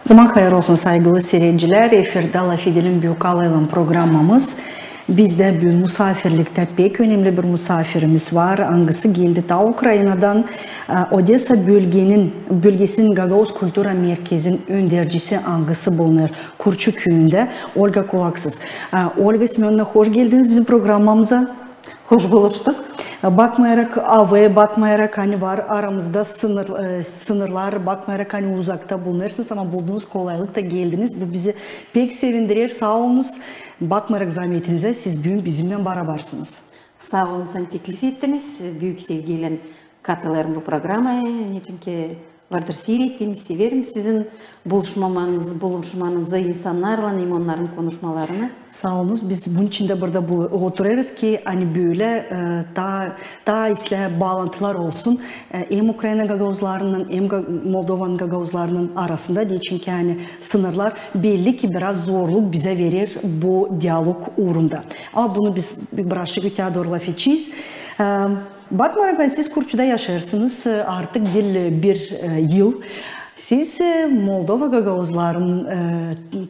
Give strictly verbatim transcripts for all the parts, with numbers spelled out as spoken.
Zaman hayır olsun, saygılı siiredicilär. Efirdä "LAFedelim" Büük Alaylan programamız. Bizdä büün musaafirliktä pek önemli bir musaafirimiz var, angısı geldi taa Ukrainadan, e, Odesa bölgenin, bölgesinin gagauz kultura merkezin öndercisi, angısı bulunêr Kurçu küüyündä, Olga Kulaksız. E, Olga Semönovna, hoş geldiniz bizim programamıza. Hoş buluştuk. Bakmayarak avaya, bakmayarak, ani var aramızda sınır, e, sınırlar, bakmayarak, ani uzakta bulunêrsınız, ama buldunuz kolaylık da geldiniz. Bu bizi pek sevindirer. Saa olunuz. Bakmayarak zaametinizä, siz büün bizimnän barabarsınız. Saa olun, ani teklif ettiniz. Büük sevgiylän katılêrım bu programaya. Neçinki vardır siirettiim, severim sizin buluşmamanız, buluşmanızı insannarlan hem onnarın konuşmalarını. Saa olunuz. Biz bunun için dä burada bu, oturêrız ki, ani bölä, e, taa, taa islää baalantılar olsun, e, hem Ukraina gagauzlarınnan, hem Ga-, Moldovanın gagauzlarınnan arasında. Neçinki, ani sınırlar belli ki biraz zorluk bizä verer bu dialog uurunda. Ama bunu biz biraşık öteyä dooru lafedecez. E, Bakmayarak, ani siz Kurçuda yaşêêrsınız, e, artık diil, e, bir, e, yıl, siz, e, Moldova gagauzların, e,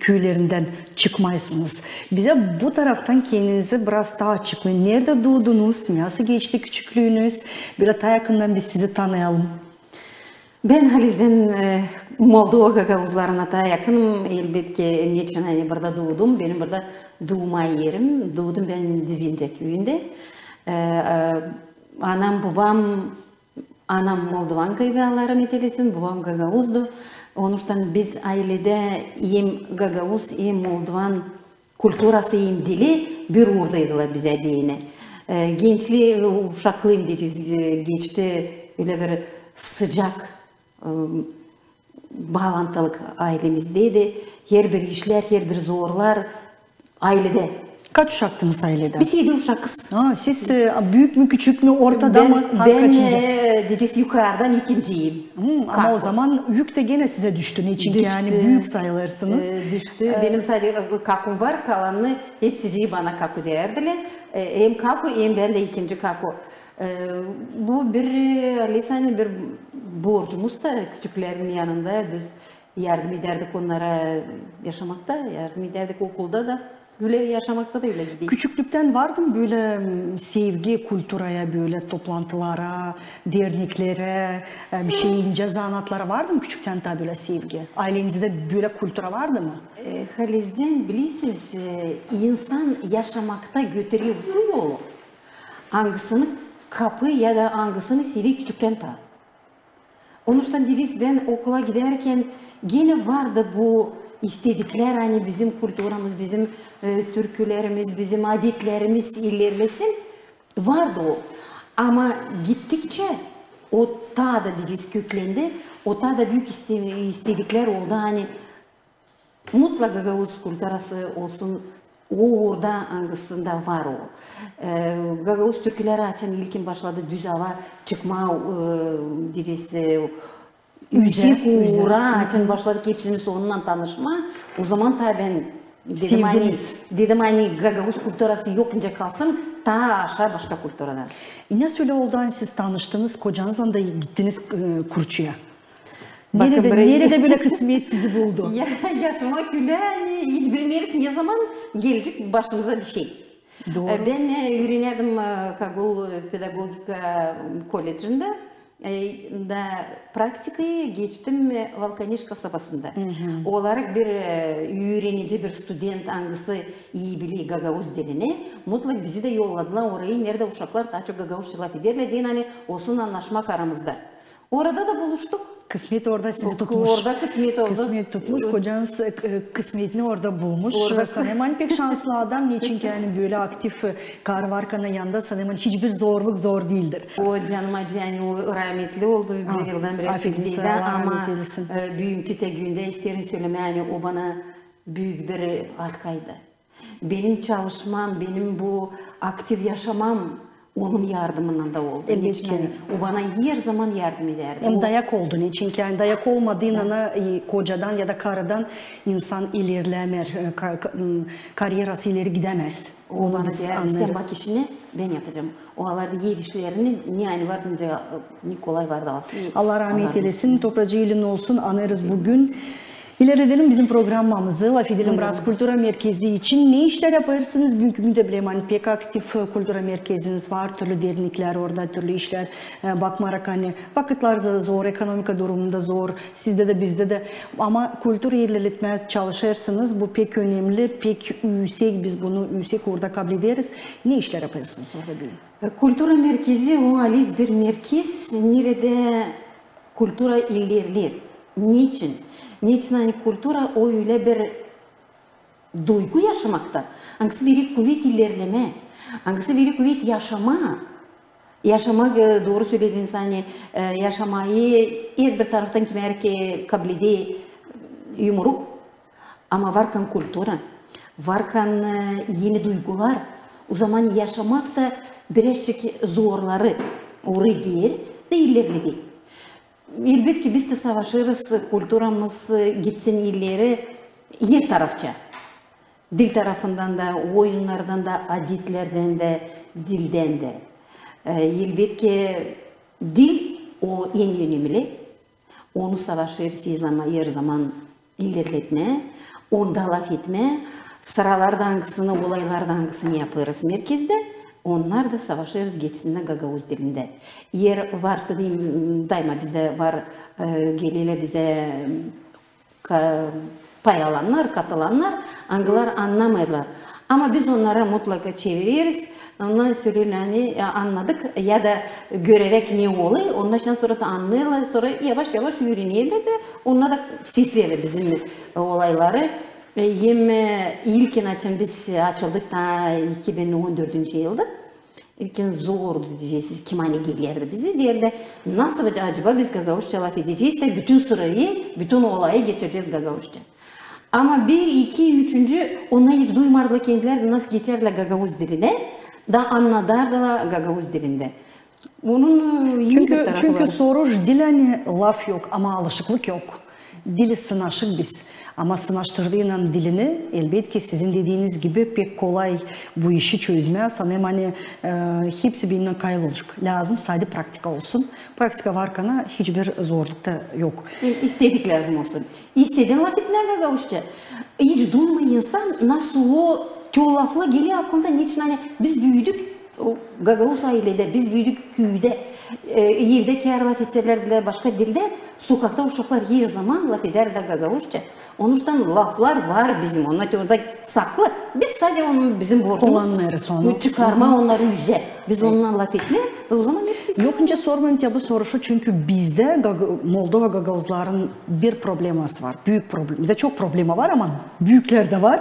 küülerindän çıkmaysınız. Bizä bu taraftan kendinizi biraz taa açıklayın. Neredä duudunuz, nasıl geçti küçüklüünüz? Bölä taa yakından biz sizi tanıyalım. Bän halizdän, e, Moldova gagauzlarına taa yakınım. Elbetki, neçin ani burada duudum. Benim burada duuma erim. Duudum bän Dizince küüyündä. E, e, anam, bubam, anam moldovankaydı, Allah rahmet eylesin, bubam gagauzdu. Onuştan biz ayledä hem gagauz, hem moldovan kulturası hem dili bir uurdaydılar bizä deyni. E, gençlii, uşaklıım deyecez, e, geçti ölä bir sıcak, e, baalantılık aylemizdeydi. Herbir işlär, herbir zorlar ayledä. Kaç uşaktınız ayledä? Biz edi uşakız. Aa, siz, e, büük mü, küçük mü, ortada mı? Bän, e, deyecez, yukardan ikinciyim. Hmm, ama o zaman yük tä genä sizä düştü, neçinki ani büük sayılêrsınız. E, düştü. E, benim sade, e, kakum var, kalanını hepsicii bana kaku deerdilär. E, hem kaku, hem bän dä ikinci kaku. E, bu bir, e, Alisa, ani bir borcumuz da küçüklerin yanında biz yardım edärdik onnara yaşamakta, yardım edärdik okulda da, ölä yaşamakta da ölä giderdik. Küçüklüktän vardı mı bölä, m, sevgi kulturaya, bölä toplantılara, derneklerä, e, bir şey, incä zanaatlara vardı mı küçüktän taa bölä sevgi? Aylenizdä bölä kultura vardı mı? E, halizdän, bilersiniz, e, insan yaşamakta götürer bu yolu, angısını kapêr ya da angısını sever küçüktän taa. Onuştan deyecez, bän okula gidärkän genä vardı bu istediklär, ani bizim kulturamız, bizim, e, türkülerimiz, bizim adetlerimiz ilerlesin. Vardı o. Ama gittikçä o taa da, deyecez, köklendi, o taa da büük iste-, istediklär oldu, ani mutlaka gagauz kulturası olsun o uurda, angısında var o. E, gagauz türküleri açan ilkin başladı düz ava çıkmaa, e, deyecez, e, üzä, üzä uura, açan başladık hepsimiz onunnan tanışmaa. O zaman taa bän dedim, ani, dedim, ani gagauz kulturası yok nicä kalsın, taa aşaa başka kulturadan. E, nasıl ölä oldu, ani siz tanıştınız kocanızlan da gittiniz, e, Kurçuya? Neredä, neredä bölä kısmet sizi buldu? Ya, yaşamak ölä, ani hiç bilmeeriz, ne zaman gelecek başımıza bir şey. Dooru. E, bän, e, üürenärdim, e, Kagul pedagogika kollecindä, e, da praktikayı geçtim, e, Valkaneş kasabasında. Olarak bir, e, üürenici, bir student, angısı ii biler gagauz dilini, mutlak bizi dä yolladılar orayı, neredä uşaklar taa çok gagauzça lafederlär deyni, ani olsun annaşmak aramızda. Orada da buluştuk. Kısmet orada sizi tutmuş. Orada kısmet oldu. Kısmet tutmuş, kocanız, e, kısmetini orada bulmuş. Sanêrım, ani pek şanslı adam, neçinki ani bölä aktiv, e, karı var, kanı yanında, sanêrım, ani hiçbir zorluk zor diildir. O canım acıyan, o rahmetli oldu bir yıldan beri, ama, e, büünkü tä gündä isteerim sölemää, ani o bana büük bir arkaydı. Benim çalışmam, benim bu aktiv yaşamam onun yardımından da oldu. Elbetki. Neçin ani o bana her zaman yardım edärdi. Hem dayak oldu, neçinki ani dayak olmadıynan, e, kocadan ya da karıdan insan ilerlämeer, e, ka-, ka-, m, karyerası ileri gidämäz. O bana deer, sän bak işinä, bän yapacam. O alardı ev işlerini, ne ani vardı, nicä, e, ne kolay vardı alsın. Allah rahmet eylesin, topracıı elin olsun. Anêrız büün İlerledelim bizim programamızı, lafedelim biraz kultura merkezi için. Ne işlär yapêrsınız? Büünkü gündä bileyim, ani pek aktiv kultura merkeziniz var, türlü derneklär orada, türlü işlär, e, bakmarak, ani vakıtlar da zor, ekonomika durumu da zor, sizdä dä, bizdä dä. Ama kultura ilerletmää çalışêrsınız, bu pek önemli, pek üüsek, biz bunu üüsek orada kablederiz. Ne işlär yapêrsınız orada büün? Kultura merkezi, o halizdän bir merkez, neredä kultura ilerleer. Neçin? Neçin ani kultura o ölä bir duygu yaşamakta, angısı verer kuvet ilerlemää, angısı verer kuvet yaşamaa. Yaşamak, e, dooru sölediniz, ani, e, yaşamayı herbir taraftan kimär ki kableder yumruk. Ama varkan kultura, varkan, e, eni duygular, o zaman yaşamak ta birazçık zorları orayı geer da ilerleder. Elbetki, biz dä savaşêrız, kulturamız, e, gitsin ileri her tarafça. Dil tarafından da, oyunnardan da, adetlerdän dä, dildän dä. E, elbetki, dil o en önemli. Onu savaşêrız her zaman, her zaman ilerletmää, onda lafetmää, sıralarda angısını, olaylarda angısını yapêrız merkezdä, onnar da savaşêrız geçsinä gagauz dilindä. Eer varsa, deyim, dayma bizdä var, e, gelelär bizä, ka-, pay alannar, katılannar, angılar annamêêrlar. Ama biz onnarı mutlaka çevireriz, onnar sölelär, ani, e, annadık, ya da göreräk ne olêr, ondan sora da annêêrlar, sora yavaş-yavaş üürenerlär dä, onnar da sesleerlär bizim, e, olayları. E, hem, e, ilkin açan biz açıldık ta iki bin on dördüncü yılda. İlkin zordu, deyeceniz, kim ani gelerdi bizä, deerdi, nasıl acaba biz gagauzça lafedecez dä bütün sırayı, bütün olayı geçirecez gagauzça. Ama bir, iki, üçüncü, onnar hiç duymardılar kendileri, nasıl geçerlär gagauz dilinä, da annadardılar gagauz dilindä. Onun, e, eni bir tarafı var. Çünkü soruş diil, ani laf yok, ama alışıklık yok. Diil sınaşêr biz. Ama sınaştırdıynan dilini, elbetki, sizin dediiniz gibi, pek kolay bu işi çözmää. Sanêrım, ani, e, hepsi bendän kayıl olacek. Lääzım sade praktika olsun. Praktika varkan hiçbir zorluk ta yok. Hem istedik lääzım olsun. İstedin lafetmää gagauzça, hiç duyma insan, nasıl o, te o laflar geler aklına, neçin ani biz büüdük o gagauz ayledä, biz büüdük küüdä, e, evdä kär lafetselerdi başka dildä, sokakta uşaklar her zaman lafedärdi gagauzça. Onuştan laflar var bizim, onnar te orada saklı. Biz sade onu, bizim borcumuz çıkarmaa onnarı üzä. Biz onunnan lafetmää, e, o zaman hepsi... Yok, nicä sormayım te bu soruşu, çünkü bizdä gaga-, Moldova gagauzların bir probleması var, büük problem. Bizdä çok problema var, ama büüklär dä var.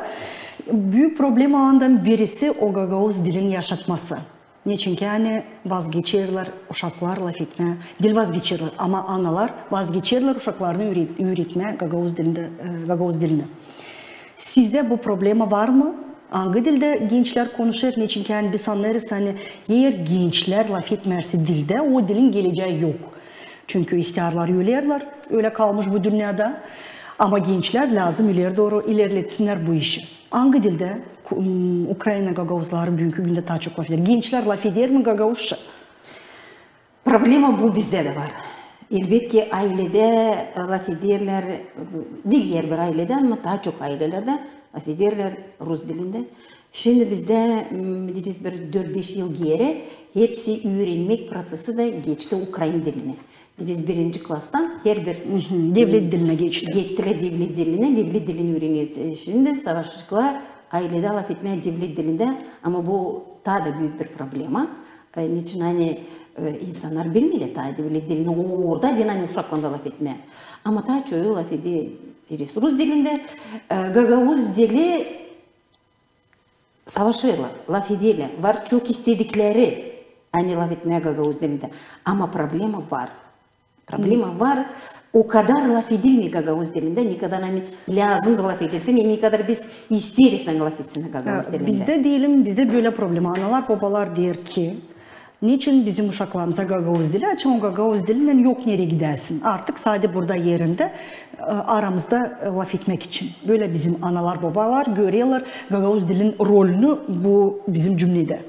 Büük problemalarından birisi o gagauz dilin yaşatması. Neçin ki ani vazgeçerlär uşaklar lafetmää, diil vazgeçerlär, ama analar vazgeçerlär uşaklarını üüret-, üüretmää gagauz dilindä, e, gagauz dilini. Sizdä bu problema var mı? Angı dildä gençlär konuşêr? Neçin ki ani biz annêêrız, ani eer gençlär lafetmärse dildä, o dilin gelecää yok. Çünkü ihtärlar ölerlär, ölä kalmış bu dünnedä. Ama gençlär lääzım ileri dooru ilerletsinnär bu işi. Angı dildä Ku-, m, Ukraina gagauzları büünkü gündä taa çok lafeder? Gençlär lafeder mi gagauzça? Problema bu bizdä dä var. Elbetki, ayledä, e, lafederlär, e, diil herbir ayledä, ama taa çok aylelerdä lafederlär rus dilindä. Şindi bizdä, m, deyecez, bir dört-beş yıl geeri hepsi üürenmäk prosesi dä geçti ukrain dilinä. Deyecez, birinci klastan herbir devlet dilinä geçti. Geçtilär devlet dilinä, devlet dilini üüreneriz. E, şindi savaşaceklar ayledä lafetmää devlet dilindä, ama bu taa da büük bir problema. E, neçin ani, e, insannar bilmeerlär taa devlet dilini, o, orada deyni ani uşaklarında lafetmää. Ama taa çoyu lafeder rus dilindä, e, gagauz dili savaşêrlar, lafederlär, var çok istedikleri, ani lafetmää gagauz dilindä. Ama problema var. Problema var. O kadar lafedilmeer gagauz dilindä, ne kadar ani lääzımdı lafedilsin, ne kadar biz isteeriz, ani lafetsin gagauz dilindä. Bizdä deyelim, bizdä bölä problema. Analar, bobalar deer ki, neçin bizim uşaklarımıza gagauz dili, açan o gagauz dilinnän yok nereyi gidäsin. Artık sade burada erindä, e, aramızda, e, lafetmäk için. Bölä bizim analar, bobalar görerlär gagauz dilin rolünü bu bizim cümnedä.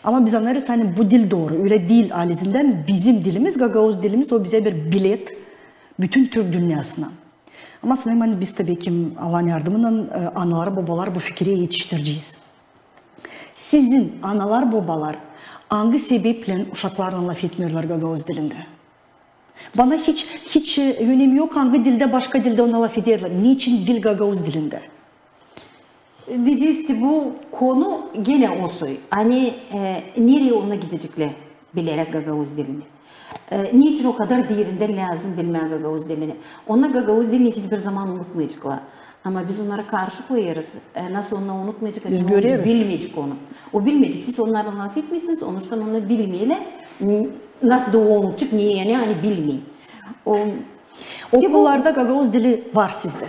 Ama biz annêêrız, ani bu diil dooru, ölä diil. Halizdän bizim dilimiz, gagauz dilimiz, o bizä bir bilet bütün türk dünnäsına. Ama sanêrım, ani biz, tabii ki, Allahın yardımınnan, e, analar, bobalar bu fikirä etiştirecez. Sizin analar, bobalar angı sebeplän uşaklarlan lafetmeerlär gagauz dilindä? Bana hiç, hiç, e, önemi yok, angı dildä, başka dildä ona lafederlär. Neçin diil gagauz dilindä? Deyecez ki, bu konu genä o soy. Ani, e, nereyi ona gideceklär bileräk gagauz dilini? E, neçin o kadar derindän lääzım bilmää gagauz dilini? Ona gagauz dilini hiçbir zaman unutmayaceklar. Ama biz onnarı karşı koyêrız. E, nasıl onu unutmayacek, açan o bilmeyecek onu. O bilmeyecek. Siz onnarlan lafetmeersiniz, onuştan onu bilmeerlär, n-, nasıl da o unutacek, ne, ani bilmeer. O, okullarda gagauz dili var sizdä?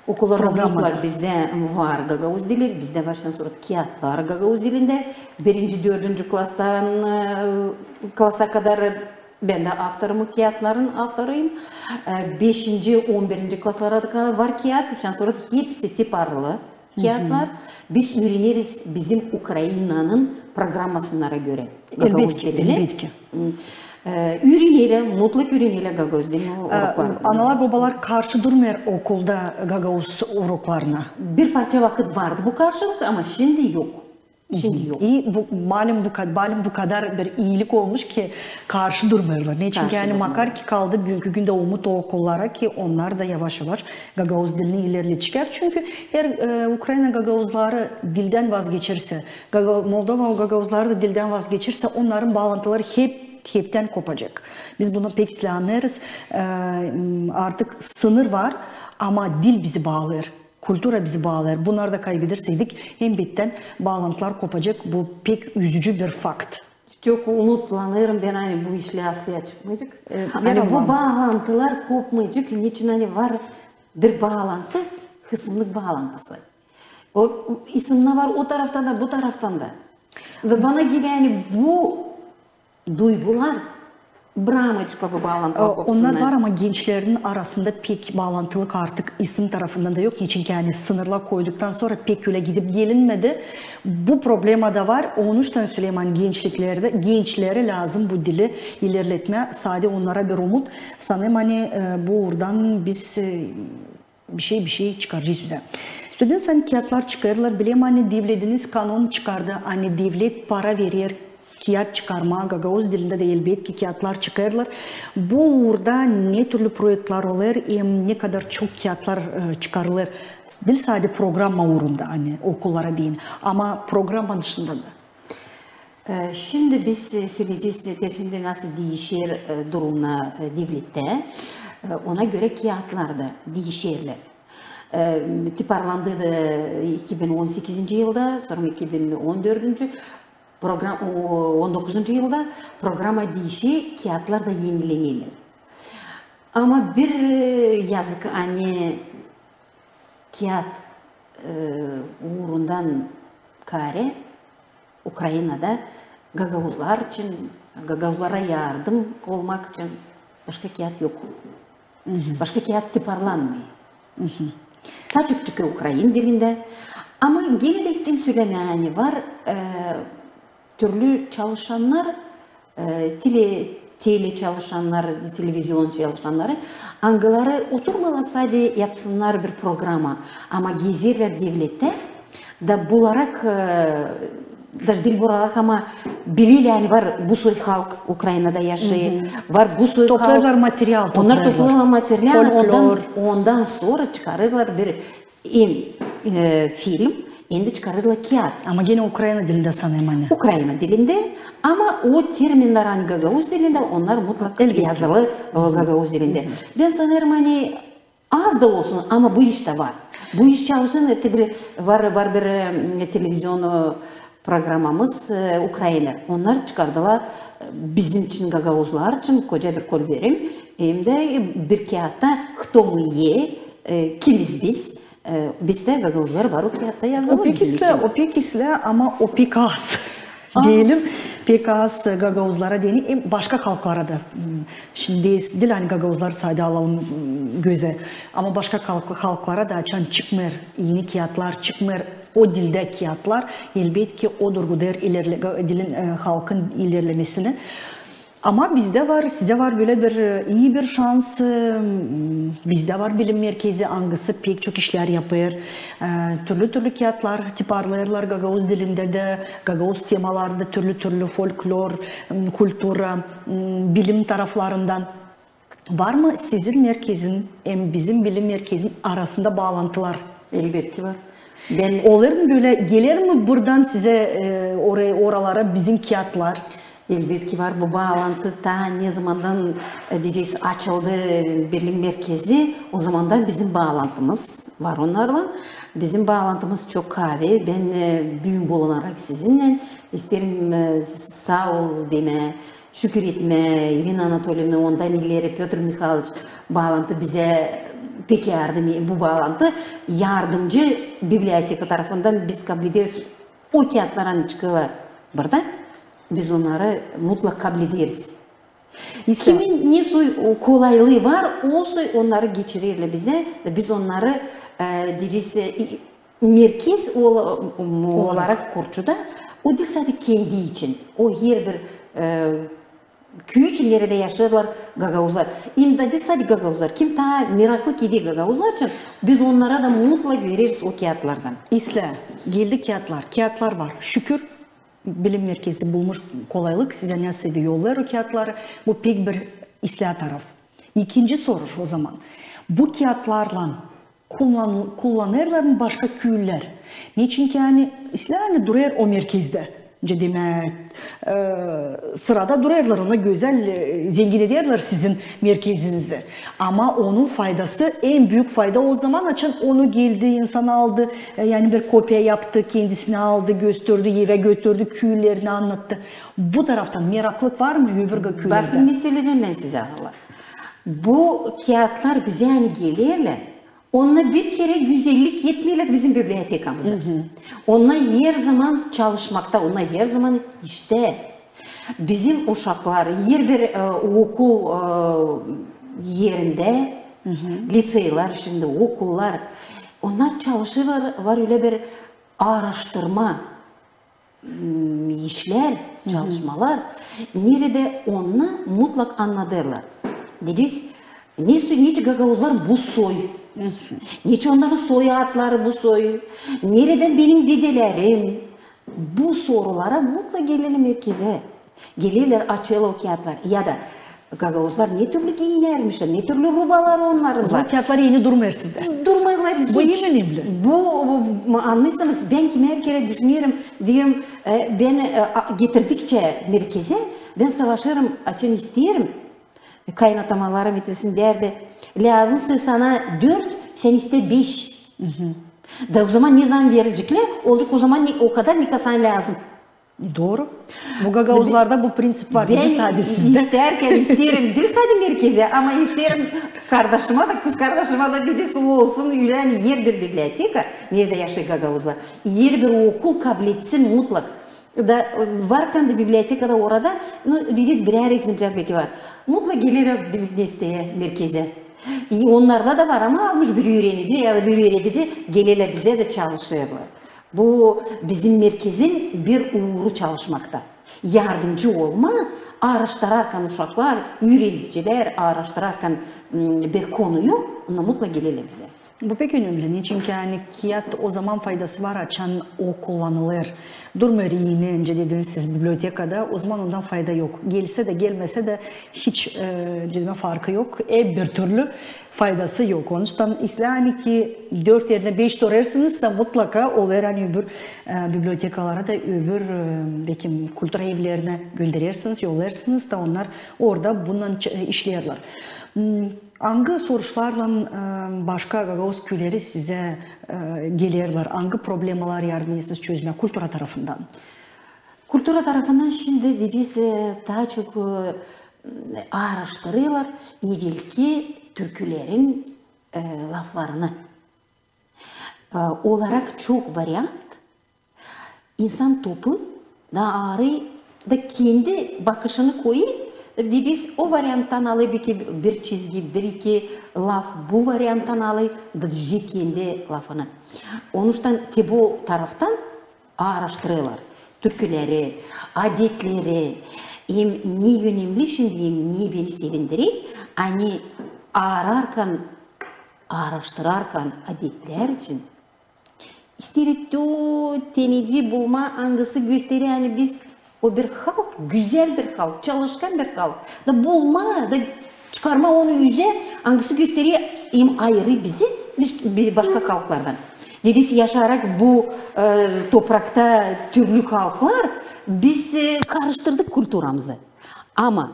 Okullarda mutlak bizdä var gagauz dili, bizdä var şindän sora kiyatlar gagauz dilindä. Birinci, dördüncü klastan, e, klasa kadar bän dä avtorum, o kiyatların avtoruyum. E, beşinci, on birinci klaslara kadar var kiyat, şindän sora hepsi tiparlı kiyatlar. Biz üüreneriz bizim Ukrainanın programmasına görä gagauz dilini. Elbetki, elbetki. E, üürenerlär, mutlak üürenerlär gagauz dilini uroklarında. Analar, bobalar karşı durmêêr okulda gagauz uroklarına? Bir parça vakıt vardı bu karşılık, ama şindi yok. Şindi yok. İi, bu, malum bu kad-, malum bu kadar bir iilik olmuş ki karşı durmêêrlar. Neçin ki, ani makar ki kaldı büünkü gündä umut o okullara ki onnar da yavaş-yavaş gagauz dilini ilerletecekler. Çünkü eer, e, Ukraina gagauzları dildän vazgeçersä, gaga-, Moldova gagauzları da dildän vazgeçersä, onnarın baalantıları hep, heptän kopacek. Biz bunu pek islää annêêrız. E, m, artık sınır var, ama dil bizi baalêêr. Kultura bizi baalêêr. Bunnarı da kaybederseydik, elbettän baalantılar kopacek. Bu pek üzücü bir fakt. Çok umutlanêrım bän, ani bu işlär asla çıkmayacek. E, ani bu baalantılar kopmayacek, neçin ani var bir baalantı, hısımlık baalantısı. O, ısımnar var o taraftan da, bu taraftan da. Da bana gelä, ani bu duygular brakmayaceklar bu baalantıları kopsunnar. Onnar var, ama gençlerin arasında pek baalantılık artık ısım tarafından da yok. Neçin ki, ani sınırlar koyduktan sora pek ölä gidip gelinmedi. Bu problema da var. Onuştan söleyim, ani gençliklerdä, gençlerä lääzım bu dili ilerletmää. Sade onnara bir umut. Sanêrım, ani, e, bu uurdan biz, e, bişey, bişey çıkaracez sizä. Sölediniz, ani kiyatlar çıkarêrlar, bilerim, ani devletiniz kanon çıkardı, ani devlet para verer kiyat çıkarmaa, gagauz dilindä dä elbetki kiyatlar çıkarêrlar. Bu uurda ne türlü proektlär olêr, hem ne kadar çok kiyatlar, e, çıkarılêr? Diil sade programma uurunda, ani okullara deyni, ama programma dışında da. E, şindi biz, e, söleyecez, e, şindi nasıl diişer, e, durumnar, e, devlettä. E, ona görä kiyatlar da diişerlär. E, tiparlandı da iki bin on sekizinci yılda, sora iki bin on dördüncü program-, o, on dokuzuncu yılda programma diişer, kiyatlar da enilenerlär. Ama bir, e, yazık, ani kiyat, e, uurundan kaarä Ukrainada gagauzlar için, gagauzlara yardım olmak için başka kiyat yok. Başka kiyat tiparlanmêêr. Taa çok çıkêr ukrain dilindä. Ama genä dä isteerim sölemää, ani var, e, türlü çalışannar, e, tele-, tele çalışannar, televizion çalışannarı, angıları oturmêêrlar sade yapsınnar bir programma, ama gezerlär devlettä, da bularak, e, da diil bularak, ama bilerlär, ani var bu soy halk Ukrainada yaşêêr, var bu soy halk. Toplêêrlar material, onnar toplêêrlar material, ondan, ondan sora çıkarêrlar bir hem, e, film, hem dä çıkarêrlar kiyat. Ama genä Ukraina dilindä sanêrım, ani. Ukraina dilindä, ama o terminnär, ani gagauz dilindä, onnar mutlak yazılı, e, gagauz dilindä. Bän sanêrım, ani az da olsun, ama bu iş dä var. Bu iş çalışan, e, te bile var, var bir, e, televizion, e, programmamız, e, Ukraina. Onnar çıkardılar, e, bizim için, gagauzlar için koca bir kolverim. Hem dä, e, bir kiyatta «Хто мы є», e, kimiz biz. E, bizdä gagauzlar var, o kiyatta yazılı bizim için. O pek islää, o pek islää, ama o pek az. Deyelim, pek az gagauzlara deyni, hem başka halklara da. Hmm, şindi diil, ani gagauzlar sade alalım, hmm, gözä. Ama başka halk-, halklara da, açan çıkmêêr, eni kiyatlar çıkmêêr, o dildä kiyatlar, elbetki, o durgudêr ilerle-, ga-, dilin, e, halkın ilerlemesini. Ama bizdä var, sizdä var bölä bir, e, ii bir şans. E, bizdä var bilim merkezi, angısı pek çok işlär yapêr. E, türlü-türlü kiyatlar tiparlêêrlar gagauz dilindä dä, gagauz temalarda, türlü-türlü folklor, m, kultura, m, bilim taraflarından. Var mı sizin merkezin hem bizim bilim merkezin arasında baalantılar? Elbetki var. Bän Olêr mı bölä, geler mi buradan sizä, e, oraya, oralara bizim kiyatlar? Elbetki var. Bu baalantı taa ne zamandan, e, deyecez, açıldı, e, bilim merkezi, o zamandan bizim baalantımız var onnarlan. Bizim baalantımız çok kaavi. Bän, e, büün bulunarak sizinnän isteerim, e, saa ol demää, şükür etmää İrina Anatoliyevna, ondan ileri Pötr Mihaylıyç, baalantı bizä pek yardım, bu baalantı yardımcı biblioteka tarafından biz kablederiz. O kiyatlar, ani çıkêrlar burada, biz onnarı mutlak kablederiz. Kimin ne soy, o, kolaylıı var, o soy onnarı geçirerlär bizä, biz onnarı, e, deyecez, e, merkez ola-, olarak Kurçuda, o diil sade kendi için, o herbir, e, küü için, neredä yaşêêrlar gagauzlar. Hem dä diil sade gagauzlar, kim taa meraklı kedi gagauzlar için, biz onnara da mutlak vereriz o kiyatlardan. İslää, geldi kiyatlar, kiyatlar var. Şükür, bilim merkezi bulmuş kolaylık, sizä nasıl yollêêr o kiyatları, bu pek bir islää taraf. İkinci soruş o zaman. Bu kiyatlarlan kullan-, kullanêrlar mı başka küülär? Neçinki, ani, islää, ani durêr o merkezdä. Nicä demää, e, sırada durêrlar, ona gözäl, e, zengin ederlär sizin merkezinizi. Ama onun faydası, en büük fayda o zaman, açan onu geldi, insan aldı, e, yani bir kopiya yaptı, kendisinä aldı, gösterdi, evä götürdü, küülerini annattı. Bu taraftan meraklık var mı öbür küülerdä? Bakın, ne söleyecäm bän sizä, analar. Bu kiyatlar bizä, ani gelerlär, onnar bir kerä gözellik etmeerlär bizim bibliotekamıza. Onnar her zaman çalışmakta, onnar her zaman iştä. Bizim uşaklar herbir, e, okul, e, erindä, liţeyler içindä, okullar, onnar çalışêrlar, var ölä bir aaraştırma, m, işlär, çalışmalar, neredä onnar mutlak annadêrlar. Deyecez, ne sö-, neçin gagauzlar bu soy? Neçin onnarın soy adları bu soy? Neredän benim dedelerim? Bu sorulara mutlak gelerlär merkezä. Gelerlär, açêrlar o kiyatları. Ya da gagauzlar ne türlü giinärmişlär, ne türlü rubaları onnarın var. O zaman kiyatlar eni durmêêr sizdä. Durmêêrlar hiç. Bu en önemli. Bu, bu, annêêrsınız, bän kimär kerä düşünerim, deerim, e, bän, e, a, getirdikçä merkezä, bän savaşêrım, açan isteerim. E, kaynatamalarım etesin deerdi, lääzımsa sana dört, sän iste beş. Da o zaman ne zaman vereceklär, olacek o zaman ne, o kadar, ne kadar sana lääzım. Dooru. Bu gagauzlarda bu prinţip var, diil sade sizdä. İstärkän, isteerim, diil sade merkezä, ama isteerim kardaşıma da, kızkardaşıma da, deyecez, olsun ölä, ani herbir biblioteka, neredä yaşêêr gagauzlar, herbir okul kabletsin mutlak. Da, e, varkan da bibliotekada orada, nu, deyecez, birär ekzemplär beki var. Mutlak gelerlär bibliotekaya, merkezä. E, onnarda da var, ama almış bir üürenici ya da bir üüredici, gelerlär bizä dä çalışêrlar. Bu bizim merkezin bir uuru çalışmakta. Yardımcı olma, aaraştırarkan uşaklar, üürenicilär aaraştırarkan, m, bir konuyu, ona mutlak gelerlär bizä. Bu pek önemli, neçinki, ani, kiyat o zaman faydası var, açan o kullanılêr. Durmêêr eni, nicä dediniz siz, bibliotekada, o zaman ondan fayda yok. Gelse dä, gelmese dä, hiç, e, nicä demää, farkı yok. Hep bir türlü faydası yok. Onuştan islää, ani, ki dört erinä beş sorêrsınız da, mutlaka olêr, ani öbür, e, bibliotekalara da, öbür, e, bekim kultura evlerinä gönderersiniz, yollêêrsınız da, onnar orada bununnan ç-, e, işleerlär. M, angı soruşlarlan, e, başka gagauz küüleri sizä, e, gelerlär? Angı problemalar yardım edersiniz çözmää kultura tarafından? Kultura tarafından şindi deyecez, e, taa çok, e, aaraştırêrlar evelki türkülerin, e, laflarını. E, olarak çok variant, insan topluy da aarıy da kendi bakışını koyêr, deyecez, o varianttan alêr bir iki, bir çizgi, bir iki laf, bu varianttan alêr da düzeler kendi lafını. Onuştan te bu taraftan aaraştırêrlar türküleri, adetleri, Hem ne önemli şindi, hem ne beni sevindirer, ani aararkan, aaraştırarkan adetlär için, isteerim te-, teneci bulmaa, angısı gösterer, ani biz o bir halk, gözäl bir halk, çalışkan bir halk. Da bulmaa, da çıkarmaa onu üzä, angısı gösterer hem ayırêr bizi bir, bir başka halklardan. Deyecez, yaşayarak bu, e, toprakta türlü halklar, biz, e, karıştırdık kulturamızı. Ama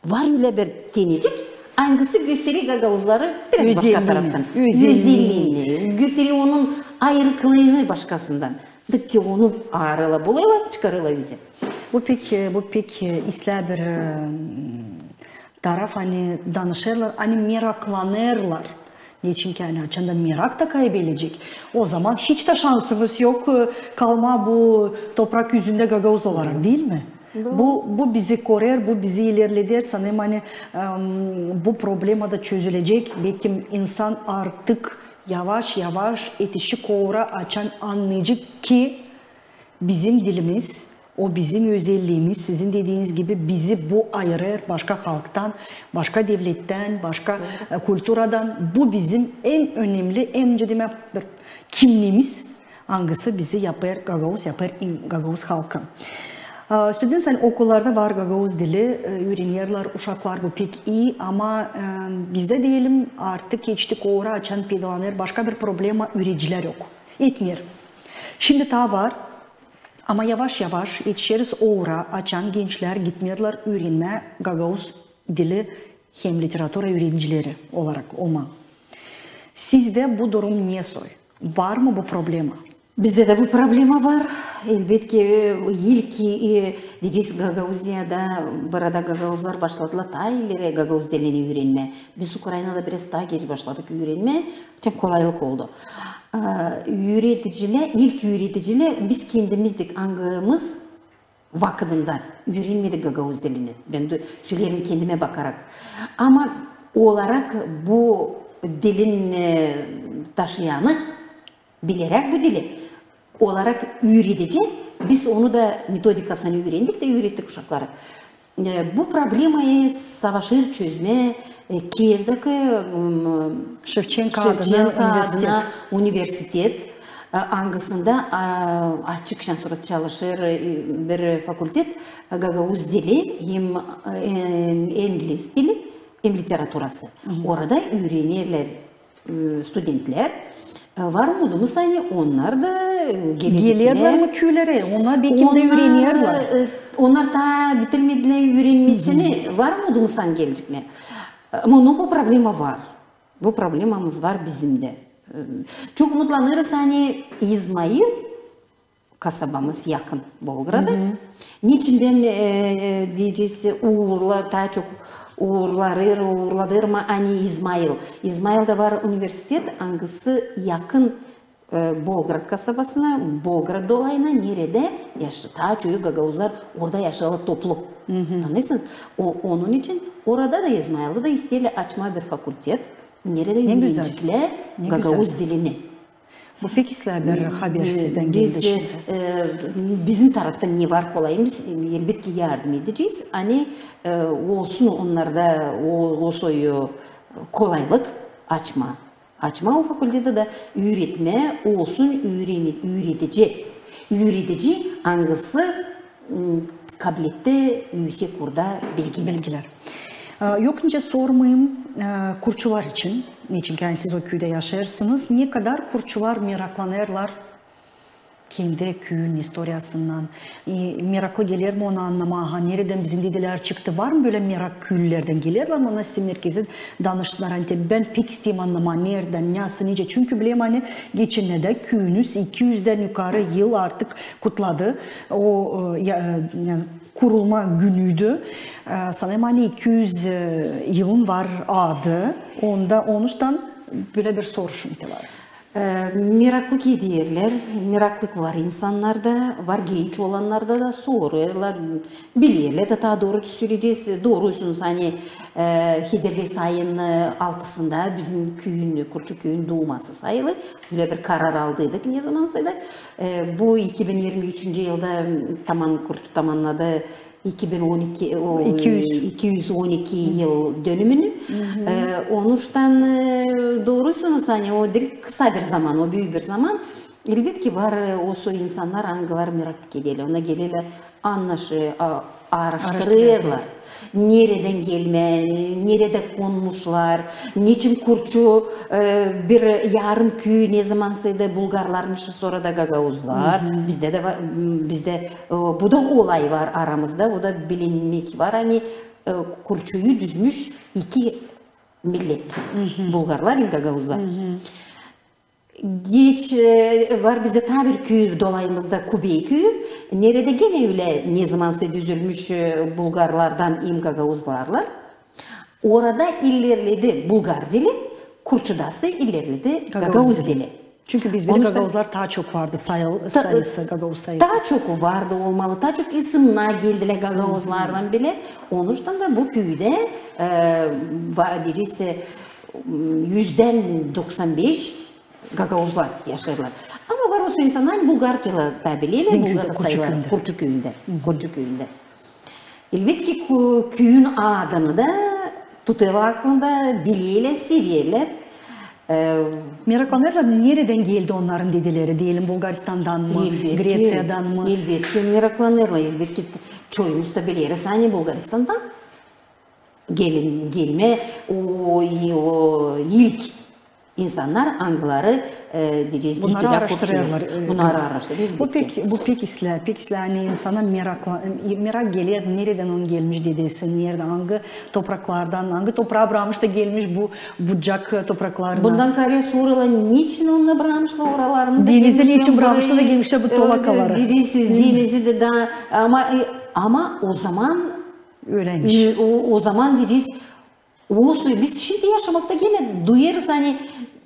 var ölä bir tenecik, angısı gösterer gagauzları biraz başka taraftan. Özelliini. Özelliini. Gösterer onun ayırıklığını başkasından. Da te onu aarêrlar, bulêrlar, çıkarêrlar üzä. Bu pek, e, bu pek, e, islää bir, e, taraf, ani danışêrlar, ani meraklanêrlar. Neçinki, ani açan da merak da kaybelecek, o zaman hiç tä şansımız yok, e, kalmaa bu toprak üzündä gagauz olarak, diil mi? Bu, bu bizi korer, bu bizi ilerleder. Sanêrım, ani, em, bu problema da çözülecek. Bekim insan artık yavaş-yavaş etişik ora, açan annayacek ki bizim dilimiz, o bizim özelliimiz, sizin dediiniz gibi, bizi bu ayırêr başka halktan, başka devlettän, başka, e, kulturadan. Bu bizim en önemli, en öncä demää bir kimniimiz, angısı bizi yapêr gagauz, yapêr in-, gagauz halkı. A, üstündän sän okullarda var gagauz dili, e, üürenerlär uşaklar, bu pek ii, ama, e, bizdä deyelim, artık etiştik ora, açan peydalanêr, başka bir problema, üüredicilär yok. Etmeer. Şindi taa var, ama yavaş-yavaş etişeriz o ora, açan gençlär gitmeerlär üürenmää gagauz dili hem literatura üüredicileri olarak olmaa. Sizdä bu durum ne soy? Var mı bu problema? Bizdä dä bu problema var. Elbetki, e, ilk, e, deyecez, Gagauziyada, burada gagauzlar başladılar taa ileri gagauz dilini üürenmää. Biz Ukrainada biraz taa geç başladık üürenmää, açan kolaylık oldu. E, üüredicilär, ilk üüredicilär biz kendimizdik, angımız vakıdında üürenmedik gagauz dilini. Bän dä söleerim kendimä bakarak. Ama olarak bu dilin, e, taşıyanı, bileräk bu dili, olarak üüredici, biz onu da metodikasını üürendik dä üürettik uşakları. E, bu problemayı savaşêr çözmää, e, Kievdäki, m, Şevçenko adına universitet, e, angısında, a, açık şansora çalışêr, e, bir fakultet, e, gagauz dili hem, e, engliz dili hem literaturası. Orada üürenerlär, e, studentlär. E, var umudumuz, ani onnar da, e, gelerlär mı küülerä? Onnar bekim dä üürenerlär. E, onnar taa bitirmedilär üürenmesini. Var umudumuz, ani geleceklär. E, ama, no, bu problema var. Bu problemamız var bizim dä. E, çok umutlanêrız, ani İzmail kasabamız yakın Bolgrada. Neçin bän, e, deyecez, uurla-, taa çok uurlarêr, uurladêrım, ani İzmail. İzmailda var universitet, angısı yakın, e, Bolgrad kasabasına, Bolgrad dolayına, neredä yaşa-, taa çoyu gagauzlar orada yaşêêrlar toplu. Annêêrsınız? O, onun için orada da, İzmailda da isteerlär açmaa bir fakultet, neredä üüreneceklär gagauz dilini. Bu pek islää bir haber sizdän geldi şindi. E, bizim tarafta ne var kolayımız, elbetki yardım edecez. Ani, e, olsun onnarda o, o soy kolaylık açmaa. Açmaa o fakulteti da üüretmää, olsun üüreni-, üüredici. Üüredici, angısı m, kabletti üüsek uurda bilgilär. Bilgilär. E, yok nicä sormayım, e, kurçular için. Neçin ki, ani siz o küüdä yaşêêrsınız. Ne kadar kurçular meraklanêrlar kendi küüyün istoriyasından? E, meraklı geler mi onu annamaa? Aha, neredän bizim dedilär çıktı? Var mı bölä merak küülülerdän? Gelerlär mi ona sizin merkezä danışsınnar? Ani bän pek isteerim annamaa, neredän, nasıl, nicä. Çünkü bilerim, ani geçennerdä küüyünüz iki üzdän yukarı yıl artık kutladı o, e, ya, e, kurulma günüydü. E, sanêrım, ani iki üz, e, yılın var adı. Onda, onuştan bölä bir soruşum te var. E, meraklı gederlär, meraklık var insannarda, var genç olannarda da, sorêrlar, bilerlär da, taa dooru söleyecez, doorusunu, ani, e, Hederley ayın, e, altısında bizim küüyün, Kurçu küüyün duuması sayılı. Bölä bir karar aldıydık, ne zamansaydı. E, bu iki bin irmi üçüncü yılda, m, taman, Kurçu tamannadı iki bin on iki, o, iki yüz. E, iki yüz on iki yıl dönümünü. E, onuştan, e, doorusunu, ani o diil kısa bir zaman, o büük bir zaman. Elbetki, var, e, o soy insannar, angıları merak ederlär. Ona gelelär, annaşı-, a-, aaraştırêrlar. Neredän gelmä, neredä konmuşlar, neçin kurçu, e, bir yarım küü, nezamansa da bulgarlarmış, sora da gagauzlar. Bizdä dä var, m, bizdä, e, bu da olay var aramızda, bu da bilinmäk var, ani, e, kurçuyu düzmüş iki millet, bulgarlar hem gagauzlar. Geç, e, var bizdä taa bir küü dolayımızda, Kubey küüyü, neredä genä ölä nezamansa düzülmüş, e, bulgarlardan hem gagauzlarlan. Orada ilerledi bulgar dili, kurçudası ilerledi gagauz dili. Çünkü biz bileriz, gagauzlar taa çok vardı, sayı-, sayısı, gagauz sayısı. Taa çok vardı olmalı, taa çok isımnar geldilär gagauzlarlan bilä. Onuştan da bu küüdä, e, va-, deyecez, e, yüzdän doksan beş gagauzlar yaşêêrlar. Ama var o soy insannar, ani bulgarca da bilelär, bulgar da sayılêr. Kurçu küüyündä. Kurçu küüyündä. Elbetki, kü-, küüyün adını da tutêrlar aklında, bilelär, severlär. E, meraklanêrlar, neredän geldi onnarın dedeleri, deyelim, Bulgaristandan mı, Gresiyadan mı? Elbetki, meraklanêrlar, elbetki. Çoyumuz da bileriz, ani Bulgaristandan gelin, gelmä o, o ilk insannar, angıları, e, deyecez, düzdülär kurçuyu. Bunnarı aaraştırêrlar. Bu pek, bu pek islää, pek islää, ani insana merakla-, merak geler, neredän onun gelmiş dedesi, neredän, angı topraklardan, angı topraa brakmış da gelmiş bu bucak, e, topraklarına. Bundan kaarä sorêrlar, neçin onnar brakmışlar oralarını da, denezi gelmişlär neçin brakmışlar da gelmişlär bu, e, tolakaları. Deyecez, denizi dä taa, ama, e, ama o zaman öyleymiş. E, o, o zaman deyecez, olsun, biz şindi yaşamakta genä duyêrız, ani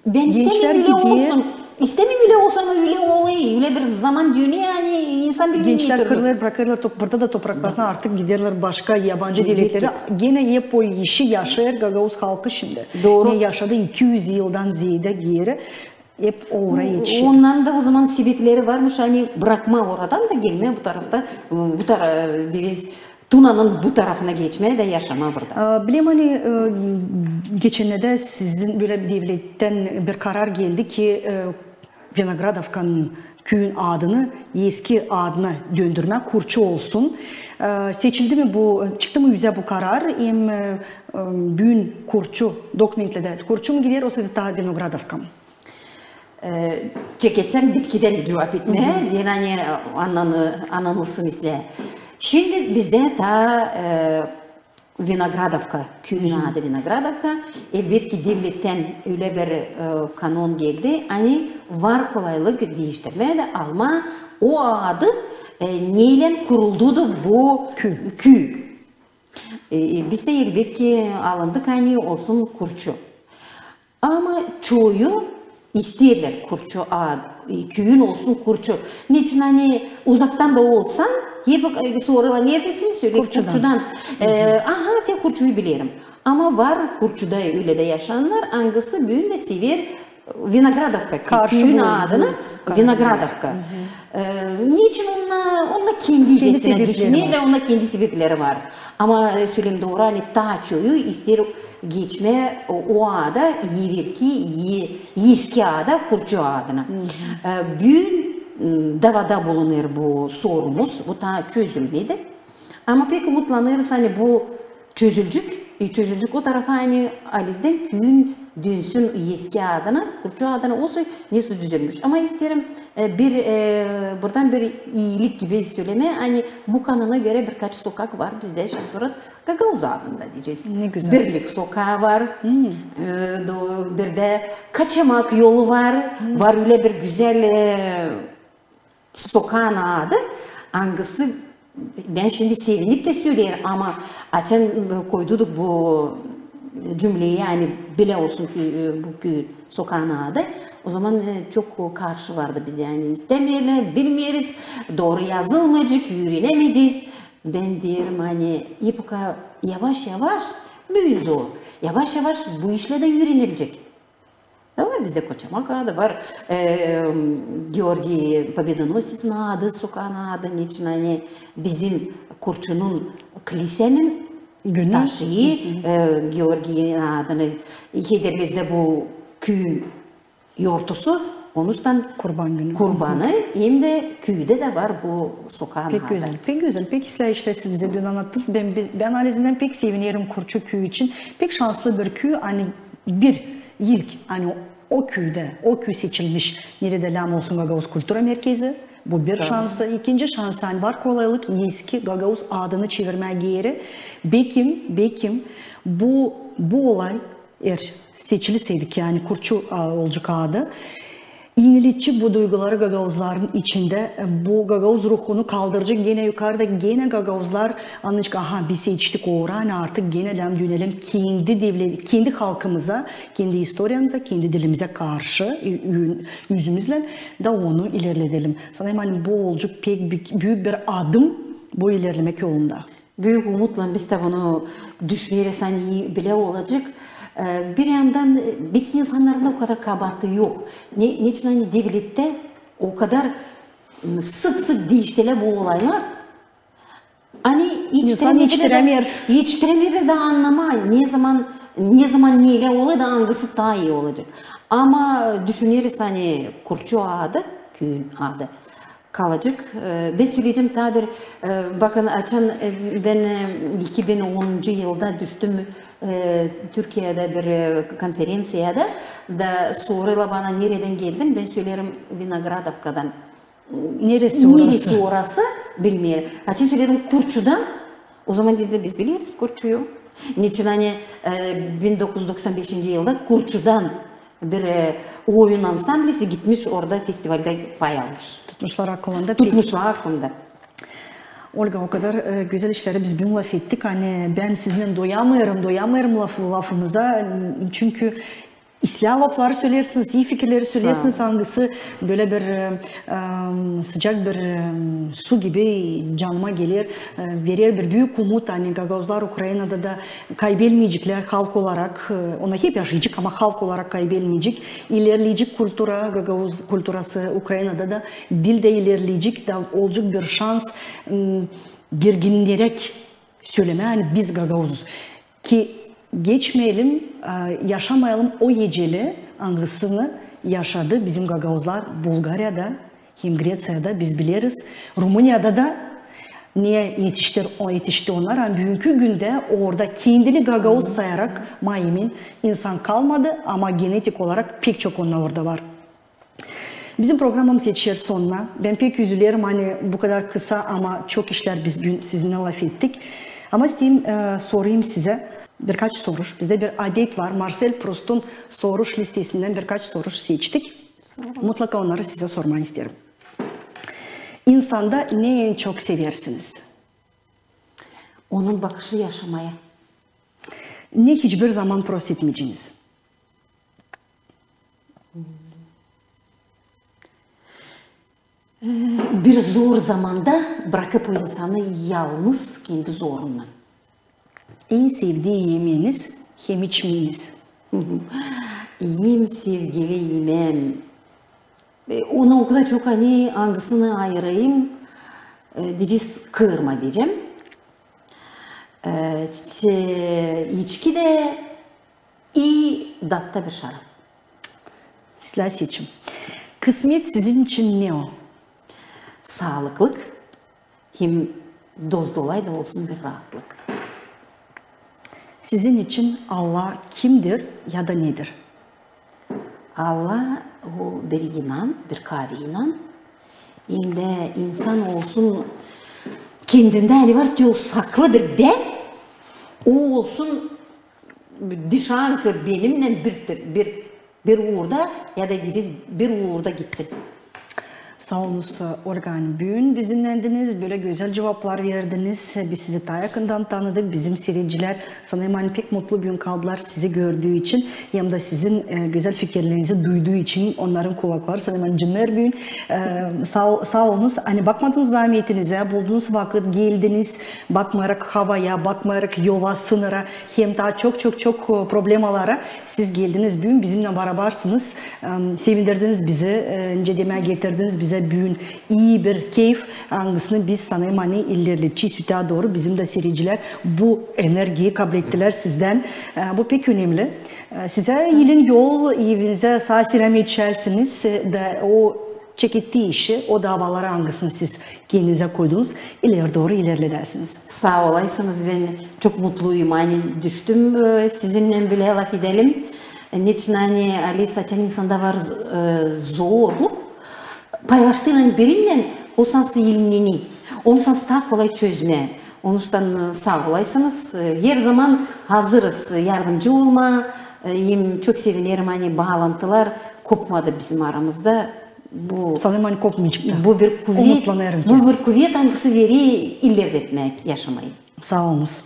bän istämeerim ölä olsun. İstämeerim ölä olsun, ama ölä olêr, ölä bir zaman dönüyor, ani insan bilmeer. Gençlär kırılêr, brakêrlar top-, burada da topraklarını, artık giderlär başka yabancı devletlerä. Genä hep o işi yaşêêr gagauz halkı şindi. Dooru. Ne yaşadı iki üz yıldan zeedä geeri. Hep oraya etişeriz. Onnarın da o zaman sebepleri varmış, ani brakmaa oradan da gelmää bu tarafta, bu tara-, deyecez, Tunanın bu tarafına geçmää da yaşamaa burada. A, bilerim, ani, e, geçennerdä sizin bölä devlettän bir karar geldi ki, e, Vinogradovkanın küüyün adını eski adına döndürmää, Kurçu olsun. E, seçildi mi bu, çıktı mı üzä bu karar, hem, e, e, büün Kurçu, dokumentlerdä Kurçu mu gider, osa taa Vinogradovka mı? E, çekedecäm bitkidän cuvap etmää, deyni, ani anlanı-, anlanılsın islää. Şindi bizdä taa, e, Vinogradovka, küüyün adı Vinogradovka. Elbetki, devlettän ölä bir, e, kanon geldi, ani var kolaylık diiştirmää da almaa o adı, e, neylän kuruldu da bu küü. E, e, biz dä, elbetki, alındık, ani olsun Kurçu. Ama çoyu isteerlär Kurçu ad-, e, küüyün olsun Kurçu. Neçin, ani uzaktan da olsan, hep, e, sorêrlar, neredensiniz? Söleerim, Kurçudan. Kurçudan. E, aha, te Kurçuyu bilerim. Ama var Kurçuda ölä dä yaşayannar, angısı büün dä sever Vinogradovka kü-, küüyün adını Vinogradovka. E, neçin? Onnar, onnar kendi, kendi icesinä düşünerlär, onnar kendi sebepleri var. Ama, e, söleerim dooru, ani taa çoyu isteer geçmää o, o ada, evelki, e-, eski ada, Kurçu adına. E, büün, m, davada bulunêr bu sorumuz, bu taa çözülmedi. Ama pek umutlanêrız, ani bu çözülecek, e, çözülecek o tarafa, ani halizdän küüyün dönsün eski adına, Kurçu adına, olsun, nesoy düzülmüş. Ama isteerim, e, bir, e, buradan bir iilik gibi sölemää, ani bu kanona görä birkaç sokak var bizdä, şindi sora gagauz adında deyecez. Ne gözäl. Birlik sokaa var. E, do-, bir dä Kaçamak yolu var. Var ölä bir gözäl, e, sokaanın adı, angısı, bän şindi sevinip dä söleerim, ama açan, e, koyduk bu cümleyi, ani bilä olsun ki, e, bu kü-, sokaanın adı, o zaman, e, çok karşı vardı bizä, ani istämeerlär, bilmeeriz, dooru yazılmayacek, üürenemeyecez. Bän deerim, ani hep o kadar yavaş-yavaş, büün zor, yavaş-yavaş bu işlär dä üürenilecek. Da var bizdä Koçamak adı, var, e, Georgiy Pobedonosesin adı, sokaan adı, neçin ani bizim Kurçunun kilisenin taşıyı, e, Georgiyin adını hederlezlär bu küüyün yortusu, onuştan Kurban günü. Kurbanı, hem dä küüdä dä var bu sokaan adı. Pek gözäl, pek gözäl. Pek islää işlär siz bizä dün annattınız. Bän, bän ayrıca pek sevinerim Kurçu küüyü için. Pek şanslı bir küüy, ani bir ilk, ani o, o küüdä, o küüy seçilmiş, neredä lääm olsun Gagauz kultura merkezi. Bu bir şansı. İkinci şansı, ani var kolaylık eski gagauz adını çevirmää geeri. Bekim, bekim, bu, bu olay, eer seçilseydik, ani Kurçu, a, olacek adı, iinilecek bu duyguları gagauzların içindä, e, bu gagauz ruhunu kaldıracek genä yukarı da genä gagauzlar annayacek, aha, biz seçtik o uura, ani artık genä lääm dönelim kendi devle-, kendi halkımıza, kendi istoriyamıza, kendi dilimizä karşı, ü-, ü-, üzümüzlän da onu ilerledelim. Sanêrım, ani bu olacek pek büük, büük bir adım bu ilerlemäk yolunda. Büük umutlan biz dä bunu düşüneriz, ani bilä olacek. E, bir yandan, e, beki insannarın da o kadar kabaatı yok. Ne, neçin ani devlettä o kadar, m, sık-sık diiştilä bu olaylar, ani insan etiştirämeer. Etiştirämeer dä annamaa, ne zaman, ne zaman neylär olêr da angısı taa ii olacek. Ama düşüneriz, ani Kurçu adı, küüyün adı kalacek. E, bän söleyecäm taa bir, e, bakın, açan, e, bän, e, iki bin onuncu yılda düştüm, e, Türkiyedä bir, e, konferenţiyada, da sorêrlar bana, neredän geldin, bän söleerim, Vinogradovkadan. Neresi orası? Neresi orası, bilmeerim. Açan söledim Kurçudan, o zaman dediler, biz bileriz Kurçuyu. Neçin ani, e, bin dokuz üz doksan beşinci yılda Kurçudan bir, e, oyun ansamblisi gitmiş orada festivalda pay almış. Tutmuşlar aklında. Tutmuşlar aklında. Olga, o kadar, e, gözäl işleri biz büün lafettik, ani bän sizinnän doyamêêrım, doyamêêrım laf-, lafımıza, çünkü islää lafları söleersiniz, ii fikirleri söleersiniz, angısı bölä bir, e, em, sıcak bir, em, su gibi canıma geler, e, verer bir büük umut, ani gagauzlar Ukrainada da kaybelmeyeceklär halk olarak, e, onnar hep yaşayacek, ama halk olarak kaybelmeyecek, ilerleyecek kultura, gagauz kulturası Ukrainada da, dil dä ilerleyecek, da olacek bir şans, m, gerginneräk sölemää, ani biz gagauzuz. Ki geçmeyelim, e, yaşamayalım o eceli, angısını yaşadı bizim gagauzlar Bulgariyada hem Greţiyada, biz bileriz. Rumuniyada da ne etişti, o etişti onnar, ama büünkü gündä orada kendini gagauz sayarak maymun insan kalmadı, ama genetik olarak pek çok onnar orada var. Bizim programamız etişer sonuna. Bän pek üzülerim, ani bu kadar kısa, ama çok işlär biz büün sizinnän lafettik. Ama isteerim, e, sorayım sizä birkaç soruş. Bizdä bir adet var. Marsel Prustun soruş listesindän birkaç soruş seçtik. Mutlaka onnarı sizä sormaa isteerim. İnsanda ne en çok seversiniz? Onun bakışı yaşamaya. Ne hiçbir zaman prost etmeyeceniz? Bir zor zamanda brakıp o insanı yalnız kendi zorundan. En sevdii imeeniz hem içmeeniz? En sevgili imeem. E, onu o kadar çok, ani angısını ayırayım, e, deyecez, kırma deyecäm. E, içki dä, i datta bir şarap. İslää seçim. Kısmet sizin için ne o? Saalıklık hem doz-dolay da olsun bir raatlık. Sizin için Allah kimdir ya da nedir? Allah o bir inan, bir kaavi inan. Hem dä insan olsun kendindä, ani var te o saklı bir bän, o olsun dışankı benimnän bir, bir, bir uurda, ya da deyecez, bir uurda gitsin. Saa olunuz, Olga, ani büün bizimnändiniz, bölä gözäl cuvaplar verdiniz. Biz sizi taa yakından tanıdık. Bizim siiredicilär, sanêrım, ani pek mutlu büün kaldılar sizi gördüü için, hem dä sizin, e, gözäl fikirlerinizi duyduu için onnarın kulakları, sanêrım, ani cınêr büün. E, saa, saa olunuz, ani bakmadınız zaametinizä, buldunuz vakıt, geldiniz, bakmayarak havaya, bakmayarak yola, sınıra, hem taa çok, çok, çok, e, problemalara. Siz geldiniz büün, bizimnän barabarsınız, em, sevindirdiniz bizi, e, nicä demää, getirdiniz bizä büün ii bir keyf, angısını biz, sanêrım, ani ilerledecez öteyä dooru. Bizim dä siiredicilär bu energiyayı kablettilär sizdän. E, bu pek önemli. E, sizä ilin yol, evinizä saa-selam etişäsiniz, e, da o çekettiği işi, o davaları, angısını siz kendinizä koydunuz, ileri dooru ilerledäsiniz. Saa olaysınız, bän çok mutluyum, ani düştüm, e, sizinnän bölä lafedelim. Neçin ani, Alisa, açan insanda var, e, zorluk, paylaştıynan birinnän, o sansın ilinenä, onu sansın taa kolay çözmää. Onuştan, e, saa olaysınız, e, herzaman hazırız yardımcı olmaa, e, hem çok sevinerim, ani baalantılar kopmadı bizim aramızda. Bu, sanêrım, ani kopmayacek da. Bu bir kuvet, umutlanêrım ki, bu bir kuvet, angısı verer ilerletmää yaşamayı. Saa olunuz.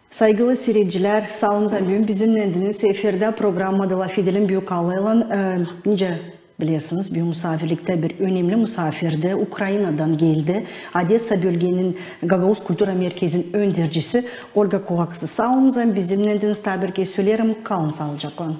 Saygılı siiredicilär, saa olunuz, ani büün bizimnändiniz. Efirdä programma da "Lafedelim" Büük Allaylan. E, nicä bilersiniz, büün musaafirliktä bir önemli musaafir dä Ukrainadan geldi. Odesa bölgenin Gagauz kultura merkezin öndercisi Olga Kulaksı. Saa olunuz, ani bizimnändiniz. Taa bir kerä söleerim, kalın saalıcaklan.